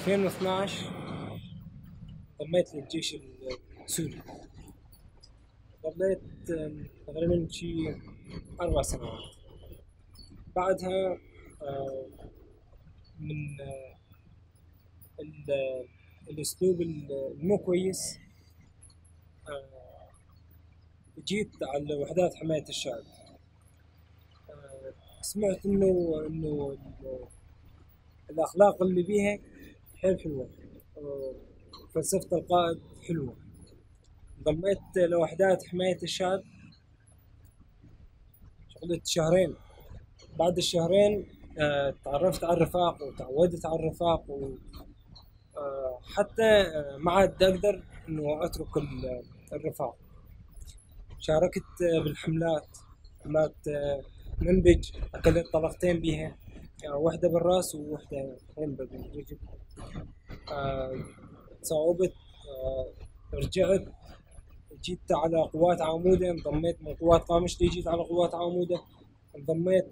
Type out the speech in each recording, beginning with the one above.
2012 انضميت للجيش السوري. ضليت تقريبا شي 4 سنوات. بعدها من الاسلوب المو كويس جيت على وحدات حماية الشعب. سمعت انه الاخلاق اللي بيها حيل حلوة، فلسفة القائد حلوة. انضميت لوحدات حماية الشعب، شغلت شهرين. بعد الشهرين تعرفت على الرفاق وتعودت على الرفاق، و حتى ما عاد اقدر انه اترك الرفاق. شاركت بالحملات، حملات منبج، اكلت طلقتين بيها، واحدة بالراس وواحدة هون بالرجل. تصاوبت، رجعت جيت على قوات عمودة، انضميت من قوات قامشلي، جيت على قوات عمودة، انضميت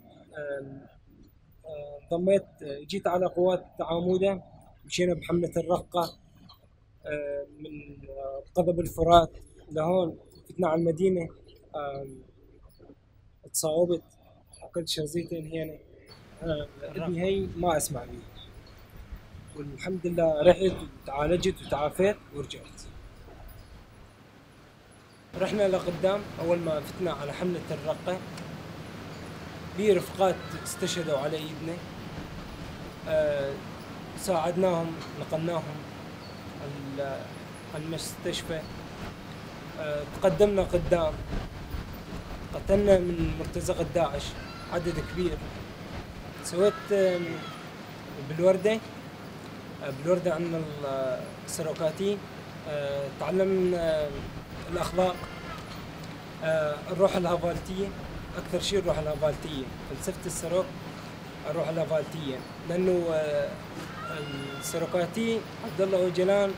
جيت على قوات عمودة. مشينا بحملة الرقة من قضب الفرات لهون، فتنا على المدينة. تصاوبت، أكلت شظيتين هنا. ابني هي ما أسمع بيه، والحمد لله رحت وتعالجت وتعافيت ورجعت. رحنا لقدام. أول ما فتنا على حملة الرقة بي رفقات استشهدوا على إيدنا، ساعدناهم، نقلناهم المستشفى. تقدمنا قدام، قتلنا من مرتزقة داعش عدد كبير. سويت بالوردة، بالوردة عندنا السروكاتي، تعلمنا الأخلاق، الروح الهافالتية، أكثر شيء الروح الهافالتية، فلسفة السروك الروح الهافالتية، لأنه السروكاتي عبد الله أوجلان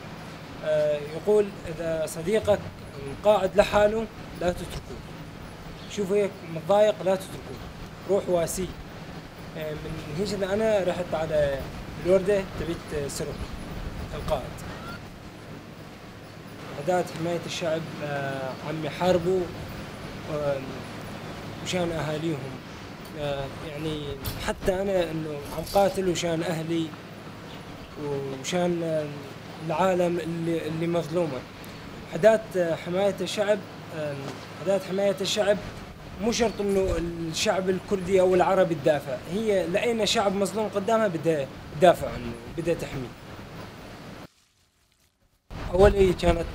يقول إذا صديقك قاعد لحاله لا تتركوه، شوفوا هيك متضايق لا تتركوه، روح واسيه. من هيك أنا رحت على الوردة تبيت سروك القائد. وحدات حماية الشعب عم يحاربوا مشان أهاليهم، يعني حتى أنا إنه عم قاتل وشان أهلي ومشان العالم اللي مظلومة. وحدات حماية الشعب، وحدات حماية الشعب مو شرط إنه الشعب الكردي أو العربي تدافع، هي لقينا شعب مظلوم قدامها بدها تدافع عنه، بدها تحميه. أولي كانت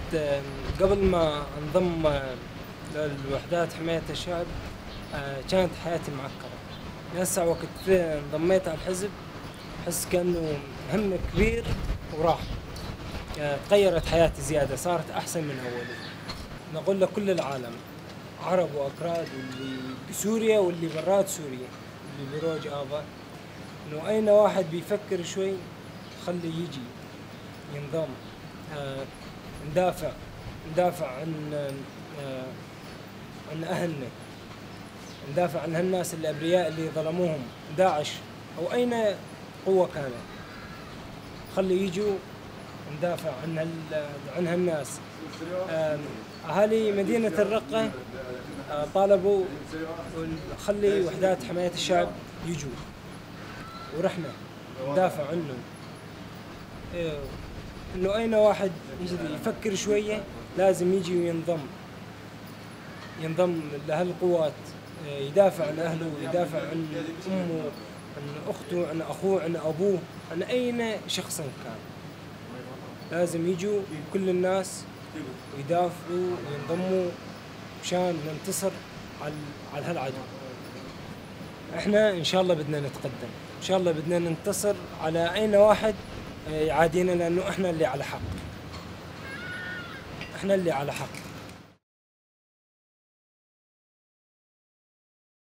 قبل ما انضم للوحدات حماية الشعب كانت حياتي معكرة. هسه وقت انضميت على الحزب حس كأنه هم كبير وراح، تغيرت حياتي زيادة، صارت أحسن من أولي. نقول لكل العالم، عرب وأكراد، واللي بسوريا واللي برات سوريا، اللي بروج آفا، إنه أين واحد بيفكر شوي خليه يجي ينضم. ندافع عن أهلنا، ندافع عن هالناس الأبرياء اللي ظلموهم داعش أو أين قوة كانت، خلي يجوا ندافع عن هالناس. أهالي مدينة الرقة طالبوا خلي وحدات حماية الشعب يجوا، ورحنا ندافع عنهم. إنه أين واحد يفكر شوية لازم يجي وينضم، ينضم لهالقوات، يدافع عن أهله، يدافع عن أمه، عن أخته، عن أخوه، عن أبوه، عن أين شخص كان. لازم يجوا كل الناس ويدافعوا وينضموا مشان ننتصر على هالعدو. احنا ان شاء الله بدنا نتقدم، ان شاء الله بدنا ننتصر على اين واحد يعادينا، لانه احنا اللي على حق، احنا اللي على حق.